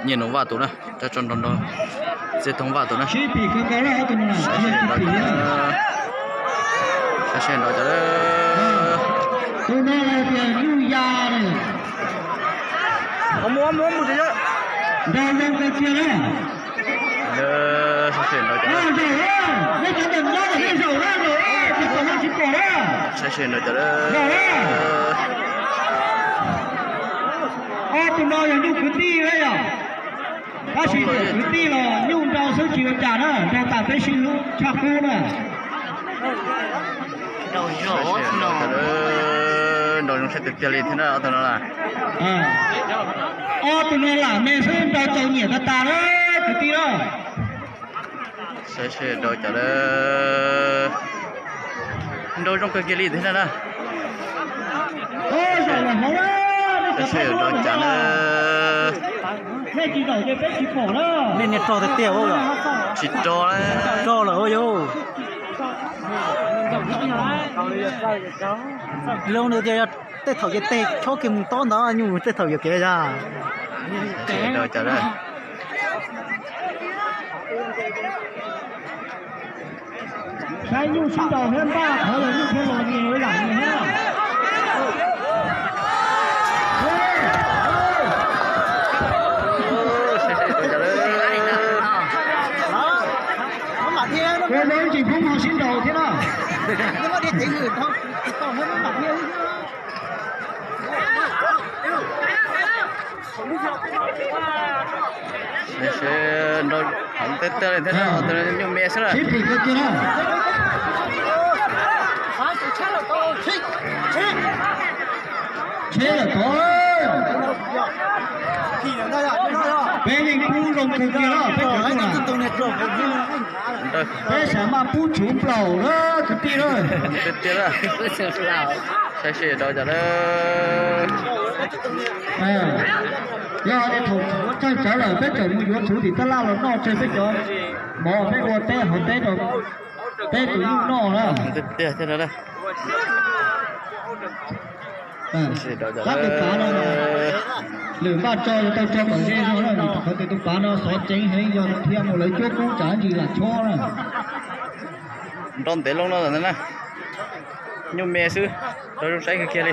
Nyiaj Nus Vaj tus na, cov tso nrog nrog Txiaj Toog Vaj tus na. Saib seb nrov cov, saib seb nrov cov. Saib seb nrov cov. Ob tug no yog nyuj kwv tij yom. Tab sis kwv tij los nyuj nrau xwb tsis ua cas na, nrau tas peb sib hlub tshaj qub na. Nrau zoo saib tiag tiag li thiab na ob tug no na. Ob tug no lam me xwb nrau txaus nyiam tas tas na kwv tij na. Saib seb nrau cov na. Nrau zoo kawg kiag li thiab na. Saib seb nrau cov na. Nej niag rog tiag tiag. Tsis rog, rog lawm yog. Zoo nws tias yog tej thaum ces tej chob kiag mus tob ntawd nyuj tej thaum yuam kev yog. Saib nyuj sib ntaus thiab npaj qhov los nyuj thiaj los nyias lam nyias thiab. Ua lawv tsis pub no sib ntaus thiab na. Seb nrau heev tiag tiag li thiab, nyuj me xwb na. Sib phim kawg kiag na. Tsheb lawm tod. Peb yeej pub zoo kawg kiag na, peb cov na. Peb xav mas pub tshuv nplaum na kwv tij na. Saib seb nrau cov na. Yog thaum tsawg tsawv lawm peb tseem mus yuav tshuv tim tab laj los noj tseg peb cov mov peb ua teb hauv teb rau peb tus nyuj noj na. Qhov tus pav no lwm npaj tso tau tso kom ze no na, qhov tias tus pav no xov ceev heev yog dhia mus lawv cuab kub tsam ntsis lam chob na. Nrau ntev loo no lawm ntag na. Nyuj me xwb, nrau zoo saib kawg kiag li.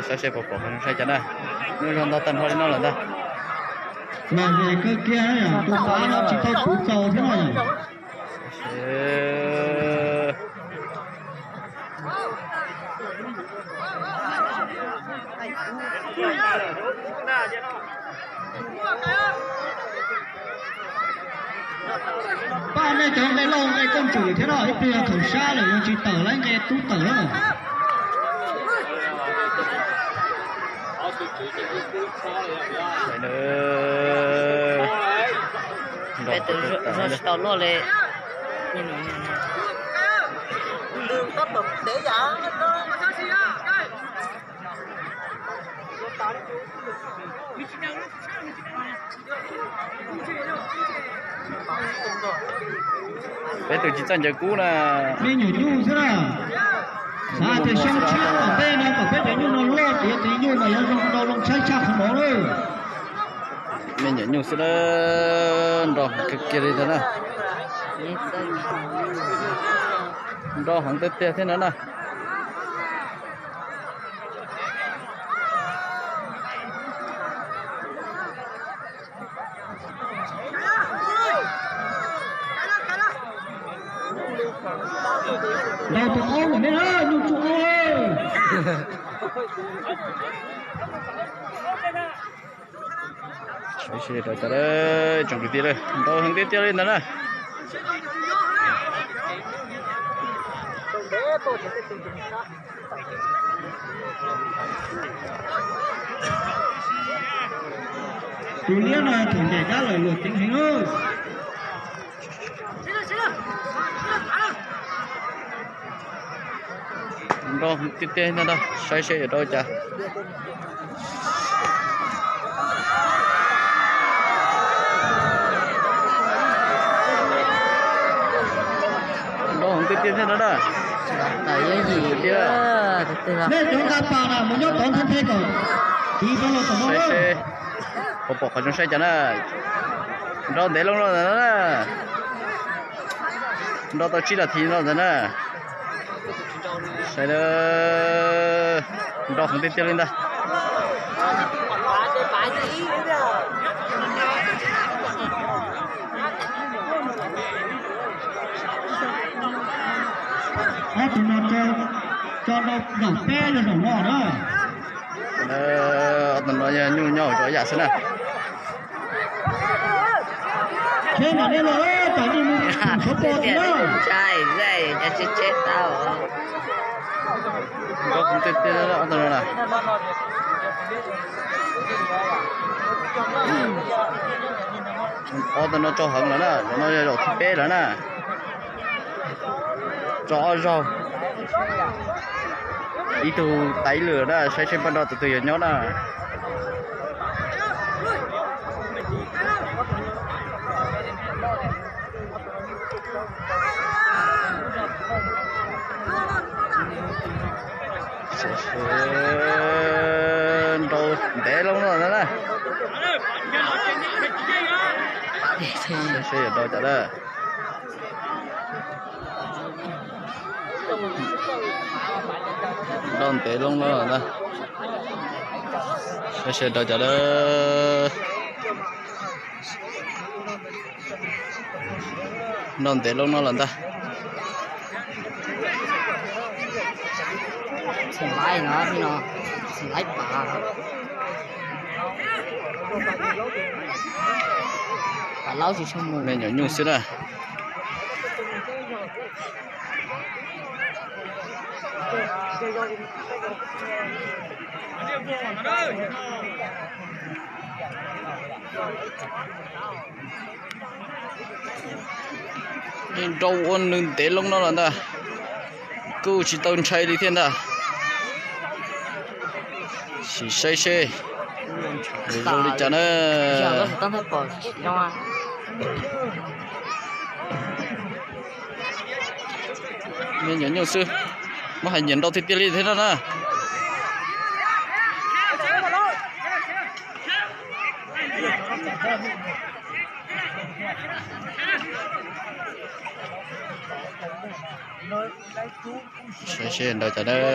Saib seb puas pom zoo saib cov na. Nyuj zog ntog tag nrho li no lawm ntag. Lom zem kawg kiag, tus pav no tsis tau puv txaus thiab no. Pab nej cov nqe lauj nqe koj tsum thiab no, ib pliag thaum sab lawm yog tsis tawm lawm nqe tub tawm lawm. Peb tus zog tsis tau luaj li. Peb tus tsis txawj ncaws kub na. Me nyuam nyuj xwb na. Xav tias xyoo tshiab tom ntej no kom peb cov nyuj no loj tiav tis nyuj mas yuav zoo no zoo tshaib tshaj qhov no lawm. Me nyuam nyuj xwb na, nrau heev kawg kiag li ntag na. Nrau heev tiag tiag thiab no na. Nrau tus aub kom nej na, nyuj tsuj aub. Saib seb rau cov tsoom kwv tij, nrau heev tiag tiag li ntag na. Tus liab no thaum ncaim dab lawm luag ceev heev lauj. Nrau tiag tiag ntag, saib seb yuav rau cas. Nrau heev tiag tiag thiab no na. Tawm yim tiag. Nej cov nqa pas na mus nyob tod nthe nthe kom kiv rau los tom no. Puas pom qhov zoo saib cas na. Nro ntev loo no ntag na. Nro tau tsib nas this no ntag na. Saib, nro heev tiag tiag li ntag. Ob tug no rau, rau zaum peb los zaum no na. Ob tug no yog nyuj nyob rau ib yam xwb na. Nro heev tiag tiag ob tug no na. Ob tug no tso heev lawm na, zaum no yog zaum thib peb lawm na. Tso ob zaug, ib tug tas ib lwm na, saib seb npaj nro tus twg yuav nyob na. Nrau ntev loo no na. Seb yuav nrau cas na. Nrau ntev loo no na. Seb nrau cas na. Nrau ntev loo no lawm ntag. Me nyuam nyuj xwb na. Nrau ua nws ntev loo no lawm ntag, kuj tsis tau ntshai li thiab ntag. Sim saib seb zoo li cas na. Me nyuam nyuj xwb, muab hais nyiam nrau tiag tiag li thiab no na. Saib seb nrau cas na.